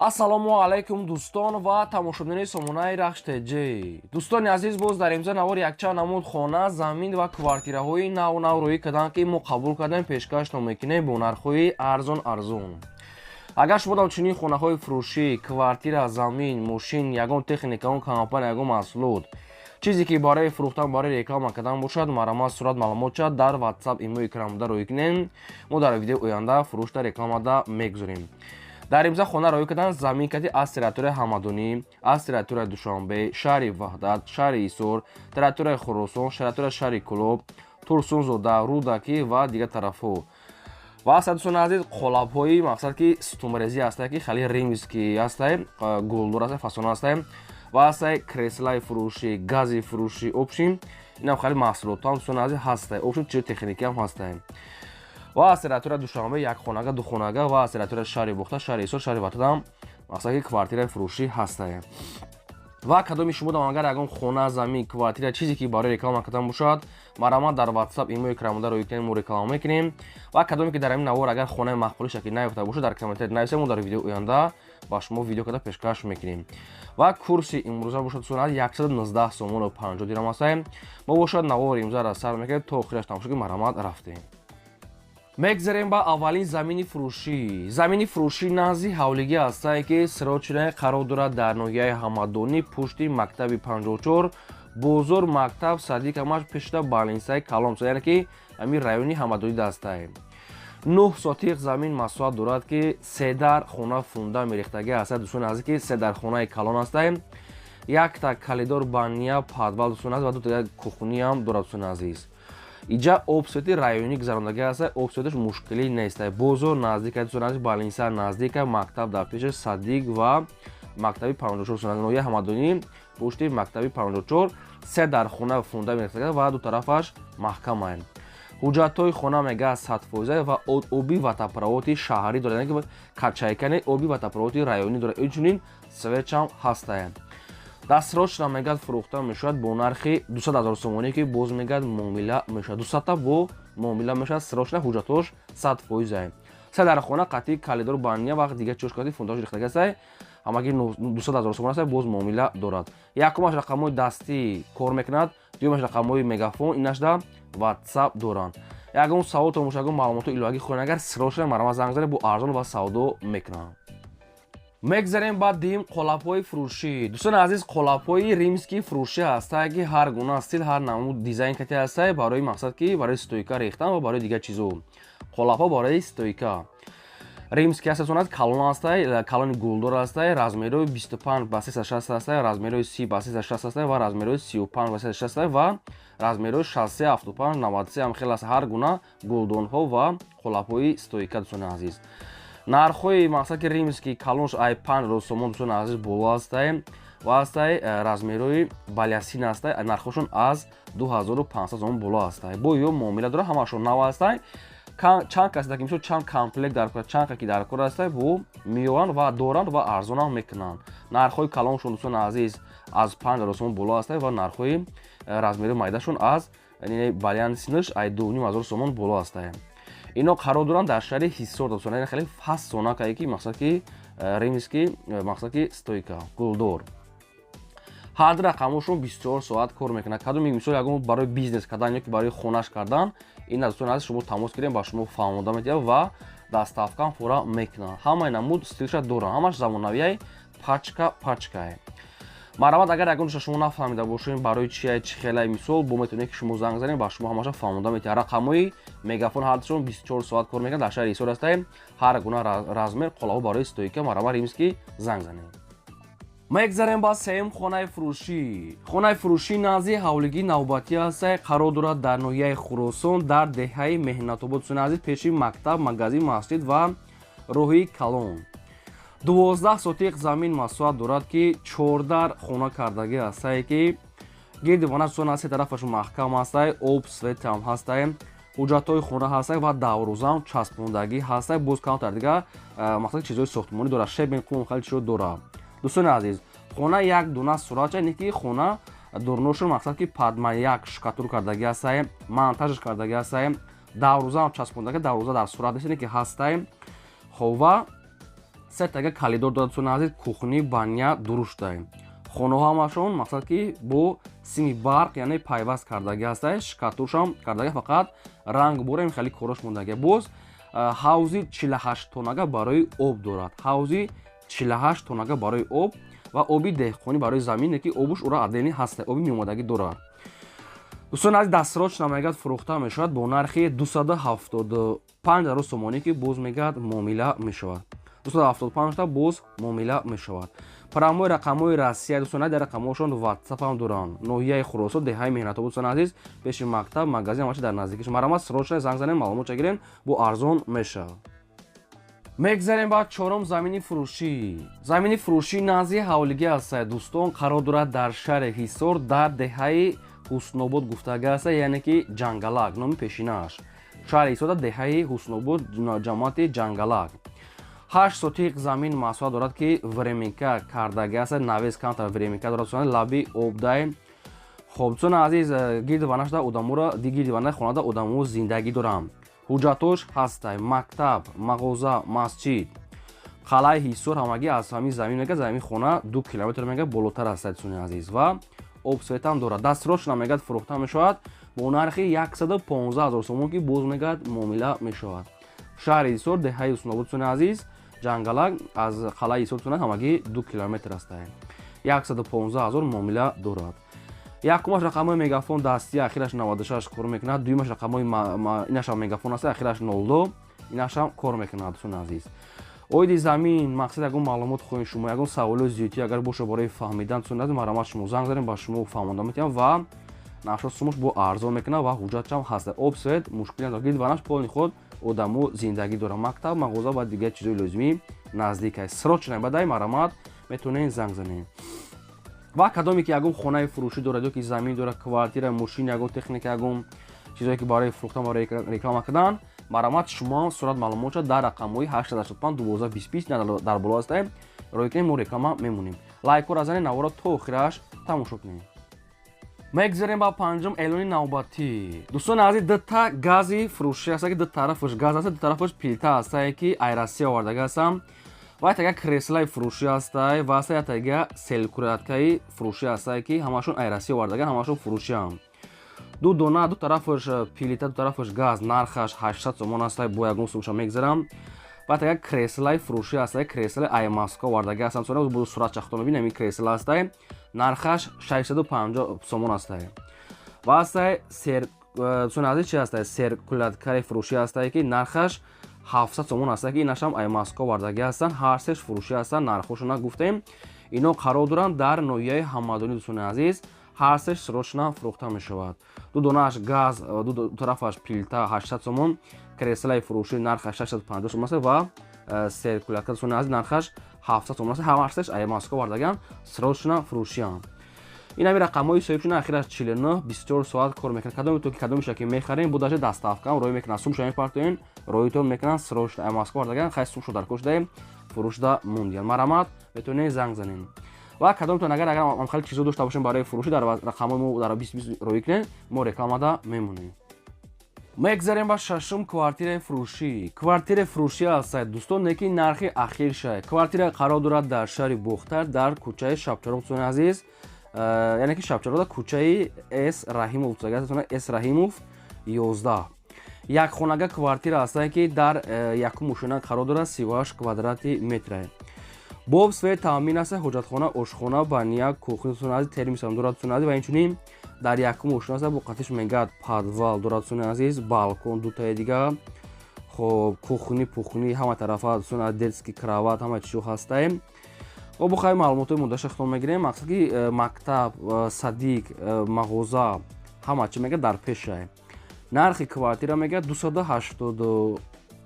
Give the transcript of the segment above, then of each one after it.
Ассалому алайкум, дӯстон ва тамошобинони сомонаи Рахш ТЖ. Дӯстони азиз, боз дар имза навор якчанд намуд хона, замин ва квартираҳои нав нав рӯӣ карданд, ки мо қабул кардем, пешкашто мекунем бо нархҳои арзон арзон. Агар шумо дам чунин хонаҳои фурӯшӣ, квартира, замин, мошин, ягон техника, ягон компания, ягон маҳсулот, чизе ки барои фурӯхтан, барои реклама кардан бошад, марҳамат, сурат, маълумотша дар WhatsApp, имо, экранбуда рӯӣ кунем. Мо дар видеои оянда фурӯшта, рекламада мегузорем. Дар имза хона роӣ кардан, замин кати аз территорияи Ҳамадонӣ, аз территорияи Душанбе, шаҳри Ваҳдат, шаҳри Ҳисор, территорияи Хуросон, территорияи шаҳри Кӯлоб, Турсунзода, Рӯдакӣ ва дигар тарафҳо. Ва ҳаста, дӯстони азиз, қолабҳои мақсад ки сутунбарезӣ ҳастае, ки хеле римский ҳастае, гулдор ҳастае, фасона ҳастае ва ҳастае креслаи фурӯшӣ, гази фурӯшӣ. Общем, инам хеле маҳсулотҳо, дӯстони азиз, ҳастае. Общем, чизи техникиам ҳастае. Ва аз территорияи Душанбе як хонага, ду хонага ва аз территорияи шаҳри Бохта, шаҳри Ҳисор, шаҳри Ваҳдатам мақсад ки квартираи фурӯшӣ ҳастае. Ва кадоми шумо дам агар ягон хона, замин, квартира, чизе ки барои реклама кардан бошад, марҳамат, дар WhatsApp, имо, экранбуда рӯй кунем, мо реклама мекунем. Ва кадоме ки дар ҳамин навор агар хонаи маъқулиша ки наёфта бошад, дар комментарий нависед, мо дар видеои оянда ба шумо видео карда пешкаш мекунем. Ва курси имрӯза бошад, дӯстон, 119 сомону 50 дирам ҳастае. Мо бошад навори имрӯзаро сар мекунем, то охираш тамошо кунед. Марҳамат, рафтем. Мегзарем ба аввалин замини фурӯшӣ. Замини фурӯшӣ назди ҳавлигӣ ҳастае, ки сирочине қарор дорад дар ноҳияи Ҳамадонӣ, пушти мактаби 54, бозор, мактаб, садик, ҳамаш пешта, больницаи калон, яъне ки ҳамин райони Ҳамадонӣ дастае. 9 сотиқ замин масоҳат дорад, ки се дар хона фундамент рехтагӣ ҳастад, дӯстони азиз, ки се дар хонаи калон ҳастае. Якта коридор, баня, подвал, дӯстони азиз, ва дута кухниам дорад, дӯстони азиз. Иҷа об, свети районӣ гузарондагӣ аст, об, светаш мушкилӣ нест. Бозор наздик, дӯстони азиз, больница наздика, мактаб дар пешаш, садик ва мактаби 54. Ноҳияи Ҳамадонӣ, пушти мактаби 54, се дар хона фундамент ва ду тарафаш маҳкаманд. Ҳуҷҷатҳои хона мега 100% ва оби водопроводи шаҳрӣ дорад, яъне ки качайкани оби водопроводи районӣ дорад, инчунин светчам ҳастая. Дастрочна мегӯяд фурӯхта мешавад бо нархи 200 ҳазор сомонӣ, ки боз мегӯяд муомила мешавад, 200-та бо муомила мешавад. Срочна, ҳуҷҷатҳош 100%. Се дар хона қатъи коридор, баня ва дигар чиз қатъи фундамент рехтагиастай, ҳамагӣ 200 ҳазор сомон аст, боз муомила дорад. Якумаш рақамҳои дастӣ кор мекунад, дуюмаш рақамҳои Мегафон, инашда WhatsApp доранд. Ягон саволтон бошад, ягон маълумоти иловагӣ хоҳед, агар срочно марҳамат, занг занед, бо арзон ва савдо мекунанд. Мегзарем ба дуюм қолабҳои фурӯшӣ. Дӯстони азиз, қолабҳои римский фурӯшӣ ҳастае, ки ҳар гуна стил, ҳар намуд дизайн кати ҳастае, барои мақсад ки барои стойка рехтан ва барои дигар чизо. Қолабҳо барои стойка римский ҳастасонад, калон ҳастай, калони гулдор ҳастай, размерои 25 ба 360 ҳастай, размерои 30 ба 360 ҳастай ва размерои 35 ба 360 ҳастай ва размерои 63, 75, 93 ҳам хел аст. Ҳар гуна гулдонҳо ва қолабҳои стойка, дӯстони азиз. Нархҳои мақсад ки римский калонш ай 5 сомон, дӯстони азиз, боло ҳастай ва ҳастай размерои балясин ҳастай, нархҳошон аз 2500 сомон боло ҳастай. Бо ё муомила дорад, ҳамашон нав ҳастай. Чанд касе ки мисол чанд комплект дар кор, чанд ки дар кор ҳастай, бо меёванд ва доранд ва арзонам мекунанд. Нархҳои калоншон, дӯстони азиз, аз 5000 сомон боло ҳастай ва нархҳои размерои майдашон аз балянсинаш ай 2500 сомон боло ҳастай. Ино қарор доранд дар шаҳри Ҳисор, дӯстон, яъне хеле фасонакае ки мақсад ки римский, мақсад ки стойка гулдор. Ҳар рақамошон 24 соат кор мекунад. Кадоми мисол ягон барои бизнес кардан ё ки барои хонаш кардан, ин аз дӯстони азиз, шумо тамос гирем, ба шумо фаҳмода метиҳад ва доставкам фура мекунанд. Ҳамаи намуд стилша доранд, ҳамаш замонавиай, пачка пачкае. Марҳамат, агар ягон ҷоша шумо нафаҳмида бошем, барои чия, чӣ хелай, мисол бо метавонед ки шумо занг занед, ба шумо ҳамаша фаҳмода метиҳад. Рақамҳои Мегафон ҳардушон 24 соат кор мекунад, дар шаҳри Ҳисор ҳастаем. Ҳар гуна размер қолабҳо барои стойка, марҳамат, римский, занг занед. Мегзарем ба сеюм хонаи фурӯшӣ. Хонаи фурӯшӣ назди ҳавлигии навбатӣ ҳастай, қарор дорад дар ноҳияи Хуросон, дар деҳаи Меҳнатобод, дӯстони азиз, пеши мактаб, магазин, масҷид ва роҳи калон. 12 сотиқ замин масоҳат дорад, ки чордар хона кардагӣ ҳастае, ки гирди вана, дӯстон, се тарафаш маҳкам ҳастай, об, светам ҳастай, ҳуҷҷатҳои хона ҳастай ва даврӯзам часпондагӣ ҳастай. Боз камтар дига мақсади чизҳои сохтмонӣ дорад, щебень, қум, хеле чизо дорад. Дӯстони азиз, хона як дуна суратча не, ки хона дурношу мақсад ки падмаяк штукатур кардагӣ ҳастай, монтажш кардагӣ ҳастай, даврӯзаам часпондагӣ, даврӯза дар сурат нест, ки ҳастай. Хоб, ва Сетага коридор дорад, дӯстони азиз, кухни, баня дуруштай. Хонаҳо ҳамашон, мақсад ки, бо сими барқ, яъне пайваст кардагӣ ҳастай, штукатуршам кардагӣ, фақат ранг борем, хеле корош мондагӣ. Боз ҳавзи 48 тоннага барои об дорад, ҳавзи 48 тоннага барои об ва оби деҳқонӣ барои замине, ки обуш ура отдельный ҳаста, оби меомадагӣ дорад. Дӯстони азиз, дастсрочно мегӯяд, фурӯхта мешавад бо нархи 275 ҳазор сомонӣ, ки боз мегӯяд, муомила мешавад. 275та боз муомила мешавад. Прямой рақамҳои Россия, дӯстони азиз, дар рақамҳошон Ватсап ҳам доранд. Ноҳияи Хуросон, деҳаи Меҳнатобод, дӯстони азиз, пеши мактаб, магазин, ҳамаша дар наздикиш. Марамат, срочно занг занем, маълумотша гирем, бо арзон мешавад. Мегзарем ба чорум замини фурӯшӣ. Замини фурӯшӣ назди ҳавлигӣ ҳастад, дӯстон, қарор дорад дар шаҳри Ҳисор, дар деҳаи Ҳуснобод гуфтага аста, яъне ки Ҷангалак номи пешинааш. Шаҳри Ҳисор, деҳаи Ҳуснобод, ҷамоати Ҷангалак. 8 сотиқ замин масоҳат дорад, ки временка кардаги аст, навес камтар временка дорад, лаби обдай. Хоб, дӯстони азиз, гирди ванашда одаморо, гирди ванаи хонада одамо зиндагӣ доранд, ҳуҷҷатош ҳастай. Мактаб, мағоза, масҷид, қалъаи Ҳисор ҳамагӣ аз ҳамин замин мега, замин хона 2 километр мега болотар аст, дӯстони азиз, ва об, светам дорад. Дастсрочно мегӯяд, фурӯхта мешавад бо нархи 115 ҳазор сомон, ки боз мегӯяд, муомила мешавад. Шаҳри Ҳисор, деҳаи Ҳуснобод, дӯстони азиз, Ҷангалак аз қалъаи Ҳисор тунад ҳамагӣ 2 километр аст. 115 ҳазор муомила дорад. Якумаш рақамҳои Мегафон дастӣ, ахираш 96 кор мекунад. Дуюмаш рақамҳои инашам Мегафон аст, ахираш 02, инашам кор мекунад. Дӯстони азиз, оиди замин, мақсад, ягон маълумот хоҳем шумо, ягон саволои зиёдтӣ агар боша барои фаҳмидан, дӯстони азиз, марҳамат, шумо занг занем, ба шумо фаҳмонда метиҳам ва нақша сумуш бо арзон мекунад ва ҳуҷҷатшам ҳаст. Об, свет мушкил надорад, гирди ванаш полный худ одамо зиндагӣ дорад, мактаб, мағоза ва дигар чизои лозимӣ наздик аст. Срочно бадай, марҳамат, метавонед занг занед. Ва кадоме ки ягон хонаи фурӯшӣ дорад ё ки замин дорад, квартира, мошин, ягон техника, ягон чизое ки барои фурӯхтан, барои реклама кардан, марҳамат, шумо сурат маълумотша дар рақамҳои 885 12 20 дар боло ҳастаем, роҳӣ кунем, мо реклама мемонем. Лайкҳоро занед, наворо то охираш тамошо кунед. Мегзарем ба панҷум эълони навбатӣ. Дӯстони азиз, дута гази фурӯшӣ аст, ки ду тарафаш газ аст, ду тарафаш плита ҳастае, ки ай Россия овардага ҳастам, ва ятага креслаи фурӯшӣ ҳастай, ва аста ятага циркуляркаи фурӯшӣ ҳастае, ки ҳамашон ай Россия овардаган, ҳамашон фурӯшиам. Ду дона, ду тарафаш плита, ду тарафаш газ, нархаш 800 сомон ҳастай, бо ягон сумша мегзарам. Ва ятага креслаи фурӯшӣ ҳастай, креслаи ай Москва овардаги ҳастам, бо сурат чахто мебинем, ин кресла ҳастай, нархаш 650 сомон ҳастай. Ва ҳастай дӯстони азиз, чи ҳастай, циркуляркаи фурӯшӣ ҳастай, ки нархаш 700 сомон ҳастай, ки инашам ай Москва овардагӣ ҳастанд. Ҳар сеш фурӯшӣ ҳастанд, нархҳошона гуфтем. Ино қарор доранд дар ноҳияи Ҳамадонӣ. Дӯстони азиз, ҳар сеш срочно фурӯхта мешавад. Ду донааш газ, ду тарафаш плита 800 сомон, креслаи фурӯшӣ нархаш 650 сомон аст ва циркулярка, дӯстони азиз, нархаш 700 сомон аст. Ҳар сеш ай Москва овардагиам, срочно фурӯшиам. Ин ҳами рақамҳои соҳибшуна, ахираш 49, 24 соат кор мекунад. Кадоме то ки кадомеша ки мехарем, бо даже доставкаам роҳӣ мекунад, сумша мепартоен, роҳитон мекунанд. Срочно ай Москва овардагиам, хай сумшо дар кор шудаем, фурӯшда мондиян. Марҳамат, метавонед занг занед. Ва кадомтон агар хеле чизо дошта бошем барои фурӯшӣ, дар рақамҳои мо дар 20 роҳӣ кунед, мо рекламада мемонем. Мегзарем ба шашум квартираи фурӯшӣ. Квартираи фурӯшӣ ҳастад, дӯстон, не ки нархи ахир шай. Квартира қарор дорад дар шаҳри Бохтар, дар кӯчаи Шабчароғ, дӯстони азиз, яъне ки Шабчароғда, кӯчаи С Раҳимов, С Раҳимов 11. Як хонага квартира ҳастае, ки дар якум ошёна қарор дорад, 38 квадрати метре. Бо об, свет таъмин аст, ҳоҷатхона, ошхона, баня, кухня, дӯстони азиз, термосам дорад, дӯстони азиз, ва инчунин дар якум ошёна аст, бо қатиш мегӯяд, подвал дорад, дӯстони азиз, балкон дутаи дига. Хоб, кухни пухни ҳама тарафа, дӯстони азиз, детский кровать, ҳама чизо ҳастаем. Хоб, бухай маълумотҳои мундаша хитон мегирем. Мақсад ки мактаб, садик, мағоза, ҳама чи мега дар пешае. Нархи квартира мега 285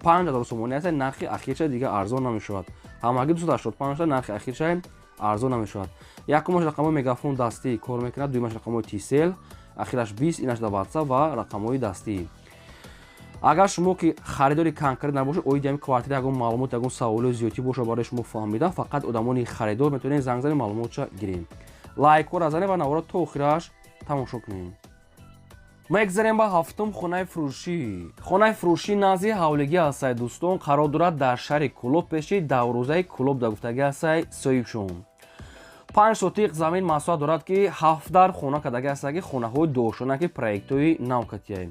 ҳазор сомонӣ аст, нархи ахирша, дига арзон намешавад. Ҳамагӣ 285, нархи ахирша, арзон намешавад. Якумаш рақамҳои Мегафон дастӣ кор мекунад, дуюмаш рақамҳои Тисел, ахираш 20, инаш дар Ватсап ва рақамҳои дастӣ. Агар шумо ки харидори конкрет набошед, оиди ҳами квартира ягон маълумот, ягон саволои зиёдтӣ бошад барои шумо фаҳмидан, фақат одамони харидор метавонед занг занед, маълумотша гирем. Лайкҳоро занед ва наворо то охираш тамошо кунед. Мегзарем ба ҳафтум хонаи фурӯшӣ. Хонаи фурӯшӣ назди ҳавлигӣ ҳастай, дӯстон, қарор дорад дар шаҳри Кӯлоб, пеши даврӯзаи Кӯлоб да гуфтагӣ ҳастай соҳибшон. 5 сотиқ замин масоҳат дорад, ки ҳафт дар хона кардагӣ ҳастад, ки хонаҳои дошона, ки проектҳои нав катияй.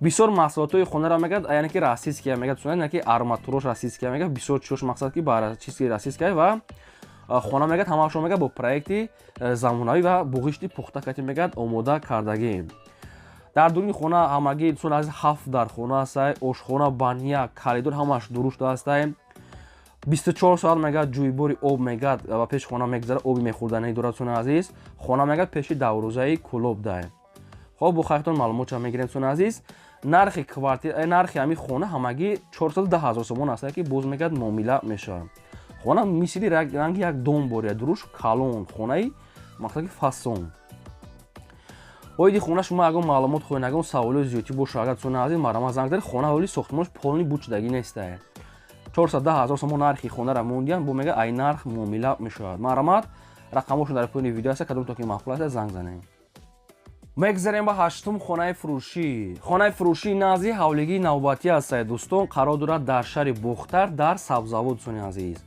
Бисёр маҳсулотҳои хонаро мегӯяд, яъне ки российския мегӯяд, яъне ки арматурош российския мегӯяд, бисёр чизош мақсад ки ба чизи российския. Ва хона мегӯяд, ҳамаашон мегӯяд, бо проекти замонавӣ ва буғишти пухта кати мегӯяд, омода кардагӣ. Дар дуруни хона ҳамагӣ, дӯстон азиз, ҳафт дар хона ҳастай, ошхона, баня, коридор, ҳамааш дуруст ҳастай. 24 соат мегӯяд, ҷӯйбори об мегӯяд ва пеши хона мегузарад, оби мехӯрданӣ дорад. Дӯстони азиз, хона мегӯяд, пеши даврӯзаи Кӯлоб дай. Хоб, бо хайртон маълумотча мегирем. Дӯстони азиз, нархи квартира, нархи ҳамин хона ҳамагӣ 410 000 сомон аст, ки боз мегӯяд, муомила мешавад. Хона мисли ранги як дом бория, дуруш калон, хонаи мақсад ки фасон. Оиди хона шумо ягон маълумот хоҳед, ягон саволои зиёдтӣ боша, агар, дӯстони азиз, марҳамат, занг занед. Хона ҳоли сохтмонаш полный бучдагӣ нестае. 410 000 сомон нархи хонара мондиям, бо мега, ай нарх муомила мешавад. Марҳамат, рақамошон дар поёни видео аст, кадомто ки маъқул аст, занг занед. Мегзарем ба ҳаштум хонаи фурӯшӣ. Хонаи фурӯшӣ назди ҳавлигии навбатӣ ҳастае, дӯстон, қарор дорад дар шаҳри Бохтар, дар Сабзавод. Дӯстони азиз,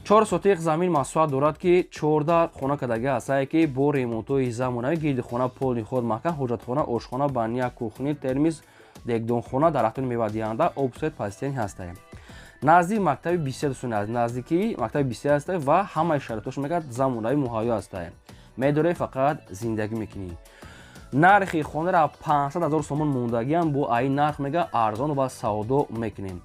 4 сотиқ замин масоҳат дорад, ки 14 хона кардагӣ ҳастае, ки бо ремонтҳои замонавӣ, гирди хона полный ход маҳкам, ҳоҷатхона, ошхона, баня, кухни, термиз, дегдонхона, дарахтони мевадиҳанда, об, свет постоянный ҳастае. Назди мактаби бисер, дӯстони азиз, наздикии мактаби бисер ҳастае ва ҳамаи шароитош мегӯяд, замонавӣ муҳайё ҳастае. Медорӣ, фақат зиндагӣ мекунӣ. Нархи хонара 500 ҳазор сомон мондагиам, бо аи нарх мега, арзон ва савдо мекунем.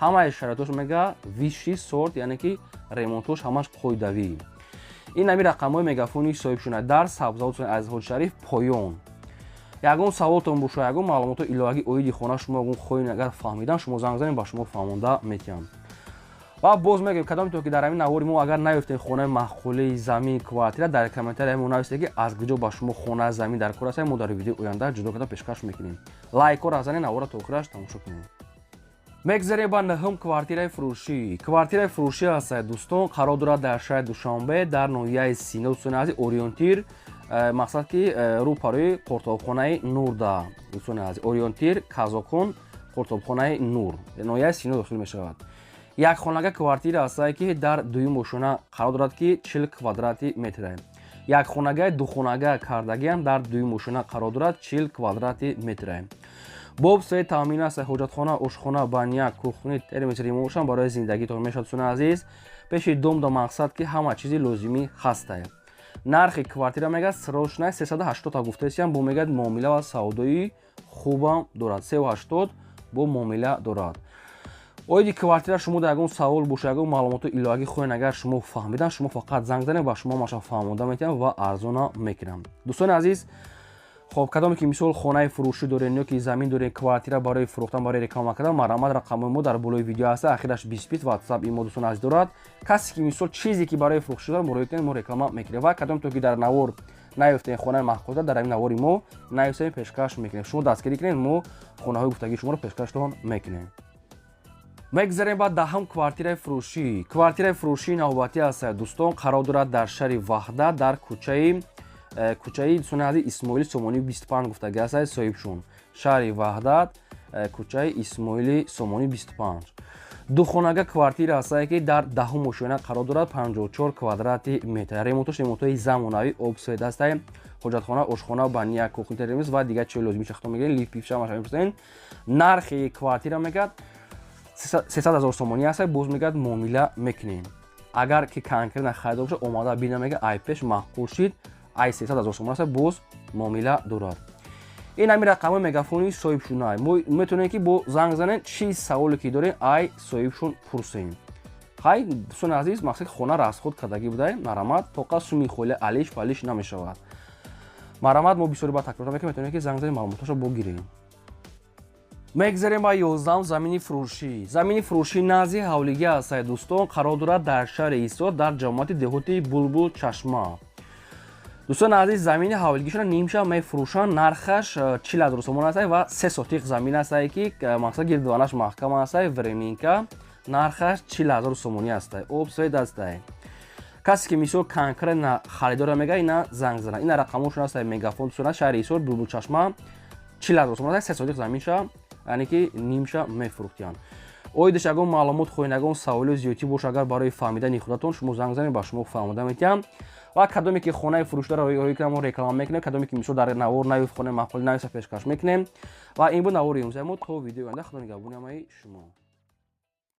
Ҳамаи шароитош мега, высший сорт, яъне ки ремонтош ҳамаш қоидавӣ. Ин ҳами рақамҳои мегафони соҳибшуна дар Сабзавод аз Ҳоҷшариф поён. Ягон саволтон боша, ягон маълумоти иловагӣ оиди хона шумо ягон хоҳед агар фаҳмидан, шумо занг занед, ба шумо фаҳмонда метиҳам. Ва боз мегӯем, кадомето ки дар ҳамин навори мо агар наёфтед хонаи маъқулии, замин, квартира, дар комментария мо нависед, ки аз куҷо ба шумо хона, замин дар кор аст, мо дар видеои оянда ҷудо карда пешкаш мекунем. Лайкҳоро занед, навора то охираш тамошо кунед. Мегзарем ба нӯҳум квартираи фурӯшӣ. Квартираи фурӯшӣ ҳастад, дӯстон, қарор дорад дар шаҳри Душанбе, дар ноҳияи Сино. Дӯстони азиз, ориентир мақсад ки рӯ парои қуртобхонаи Нурда. Дӯстони азиз, ориентир Казокон, қуртобхонаи Нур, ноҳияи Сино дохил мешавад. Як хонага квартира ҳастае, ки дар дуюм ошёна қарор дорад, ки 40 квадрати метре. Як хонагаи духонага кардагиам дар дуюм ошёна қарор дорад, 40 квадрати метре. Бо об, свет таъмин аст, ҳоҷатхона, ошхона, баня, кухни, термис, ремонтшам барои зиндагитон мешавад. Дӯстони азиз, пеши дом да мақсад ки ҳама чизи лозимӣ ҳастае. Нархи квартира мегӯяд, срочная 380 та гуфтаистиям, бо мегӯяд, муомила ва савдои хубам дорад, 380 бо муомила дорад. Оиди квартира шумо дар ягон савол боша, ягон маълумоти иловагӣ хоҳед агар шумо фаҳмидан, шумо фақат занг занед, ба шумо маша фаҳмонда метиҳам ва арзона мекунам. Дӯстони азиз, хоб, кадоме ки мисол хонаи фурӯшӣ доред ё ки замин доред, квартира барои фурӯхтан, барои реклама кардан, марҳамат, рақамҳои мо дар болои видео ҳаста, ахираш 20 ватсап имо, дӯстони азиз, дорад. Касе ки мисол чизе ки барои фурӯхтӣ дорад, муроҷиат кунед, мо реклама мекунем. Ва кадом то ки дар навор наёфтем хонаи маҳқуда, дар ҳамин навори мо наёфтем, пешкаш мекунем. Шумо дастгирӣ кунед, мо хонаҳои гуфтагии шуморо пешкаштон мекунем. Мегзарем ба даҳум квартираи фурӯшӣ. Квартираи фурӯшии навбатӣ аст, дӯстон, қарор дорад дар шаҳри Ваҳдат, дар кӯчаи дӯстони азиз, Исмоили Сомонӣ 25 гуфтагӣ аст соҳибшон. Шаҳри Ваҳдат, кӯчаи Исмоили Сомонӣ 25, духонага квартира ҳастае, ки дар даҳум ошёна қарор дорад, 54 квадрати метр. Ремонтош ремонтҳои замонавӣ, об, свет ҳастае, ҳоҷатхона, ошхона, баня, кухни, термиз ва дигар чиҳои лозимӣ шахто мегиред, лифт пифша маша мепурсед. Нархи квартира мегӯяд, 300 ҳазор сомонӣ аст, боз мегӯяд, муомила мекунем. Агар ки конкретно харидор бошад, омада бина, мега, ай пеш маъқул шид, ай 300 ҳазор сомон аст, боз муомила дорад. Ин ҳамин рақамҳои мегафони соҳибшуна, метавонем ки бо занг занем, чӣ саволе ки дорем, ай соҳибшун пурсем. Хай, дӯстони азиз, мақсади хона расход кардагӣ будай, марҳамат, тоқа суми холи алиш палиш намешавад. Марҳамат, мо бисёри ба такрор мекунем, метавонем ки занг занем, маълумоташро богирем. Мегзарем ба 11-ум замини фурӯшӣ. Замини фурӯшӣ назди ҳавлигӣ ҳастае, дӯстон, қарор дорад дар шаҳри Ҳисор, дар ҷамоати деҳоти Булбул Чашма. Дӯстони азиз, замини ҳавлигишона нимша мефурӯшанд, нархаш 40 000 сомон астае ва 3 сотиқ замин астае, ки мақсад гирдуванаш маҳкам астае, временка, нархаш 40 000 сомонӣ астае, об, свет астае. Касе ки мисол конкретно харидора мега, ина занг зана, ина рақамошон астае мегафон. Дӯстона, шаҳри Ҳисор, Булбулчашма. 40 000 сомон, 3 сотих заминша, яъне ки нимша мефурӯхтиянд. Оидаш ягон маълумот хоҳед, ягон саволи зиёдтӣ боша, агар барои фаҳмидани худатон, шумо занг занед, ба шумо фаҳмода метиҳам. Ва кадоме ки хонаи фурӯшдаро роӣ кунам, мо реклама мекунем. Кадоме ки, мисол, дар навор наёфт, хонаи маъқулӣ нависа, пешкаш мекунем. Ва ин буд навори имрӯзаи мо. То видеои оянда, худо нигаҳбони ҳамаи шумо.